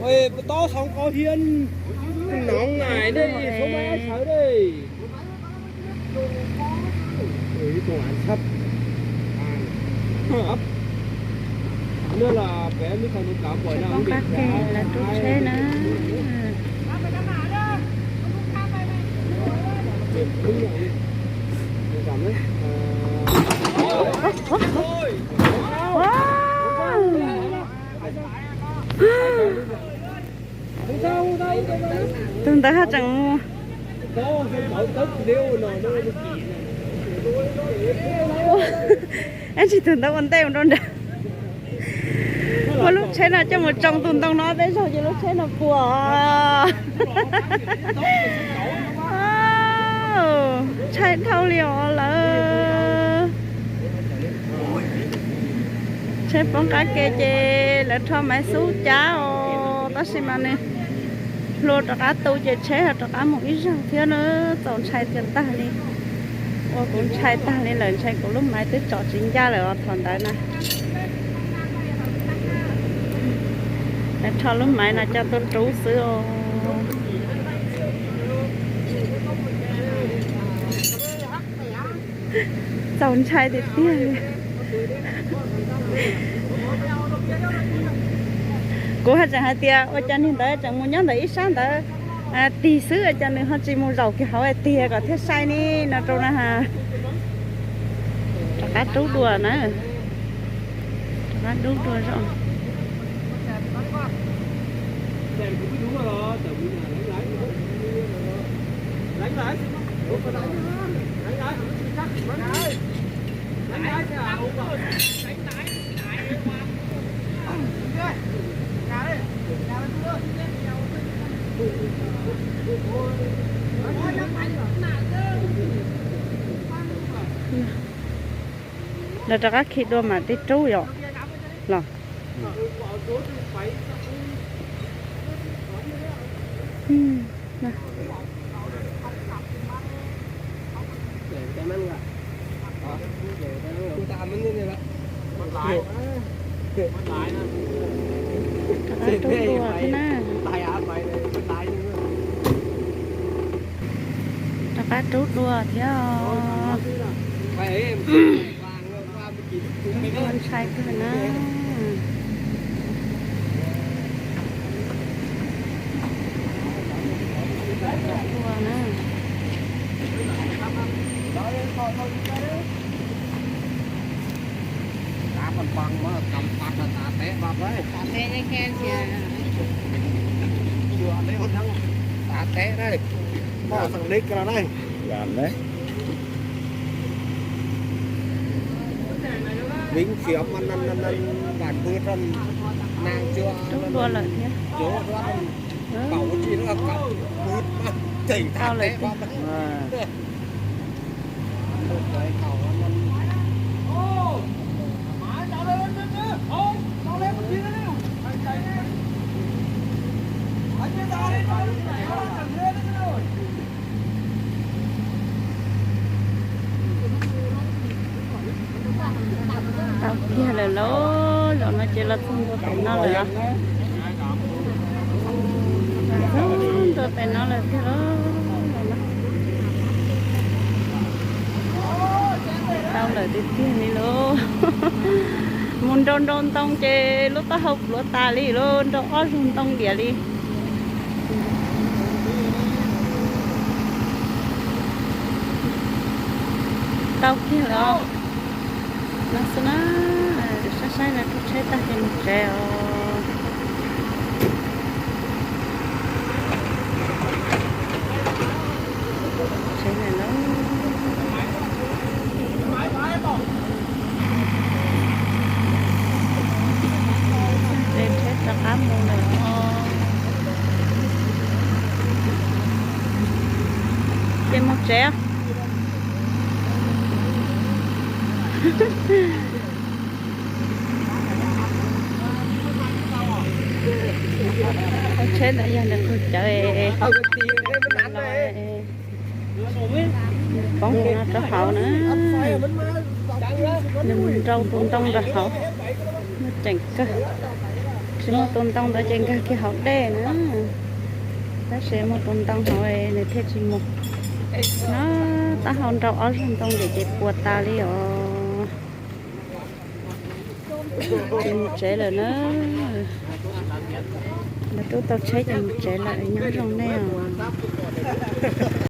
Ê, tao sống có hiên. Nóng này đây, số mấy sáu đây. Ê, công an sắp. Ấp. Nữa là bé mới thằng nó cáo buổi nào. Qab ke lawv rub tsheb na. Tus ntawd haj tseem mus. Ib tsis tus ntawd ua ntej mus rau nrad. Muab lub tsheb no coj mus tsoo tus ntoo no peb zaug ces lub tsheb no puas. Ntshai dhau li os lawm. Tsheb poob qab ke ces lawv rho maiv xub cab os, tab sis mas nws hlua rov qab tu ces tsheb ho rov qab mus ib zaug thiab na, txaus ntshai tiag tag li. Ua kuv ntshai tag li lawm, ntshai kuv lub maiv twb tsom tsis ncaj lawm os thaum ntawd na. Lawv rho lub maiv no coj tuaj rub xwb os. Txaus ntshai tiag tiag li. Kuv haj tseem hais tias ua cas niag ntawd tseem mus nyob ntawm ib sab ntawd tig xwb, ua cas nws ho tsis mus zaum kiag hauv tiag kom thiaj sai ne no rau na. Rov qab rub dua na. Rov qab rub dua zoo. Lawv rov qab khi dua mam tib rub yom los. Rov qab rub dua thiab na. Rov qab rub dua thiab os. Ntshai kawg na. Dua na. Rub dua lawm thiab. Tau lawm thiab. Tau kiag lawm lauj, zaum no ces los txog ntua pem no lawm. Los txog ntua pem no lawm tiag lauj. Tau lawm tiag tiag li lauj. Mus nrau nrau ntoo ces lub taub hau pluav tas li lauj, nrau ob zaug ntoo diam li. Tau kiag lawm. No xwb na, saib saib lawv rub tsheb tag ces mus tsev os. Tsev lawm lauj. Tej tsheb rov qab mus lawm os. Ces mus tsev. Tsheb ntawd yog nws qhov chaw los poob no rau hauv na. Nws mus nrau tus ntoo rau hauv. Muaj ceem kawg. Tsis muaj tus ntoo ntawd ces nkag kiag hauv dej na. Tab sis muaj tus ntoo hauv nws thiaj tsis mus. No, taub hau nrau ob zaug ntoo ntawm ces puas tas li os. Ces mus tsev lawm na. Lawv twb tau tsheb ces mus tsev lawm, nyob zoo nej os.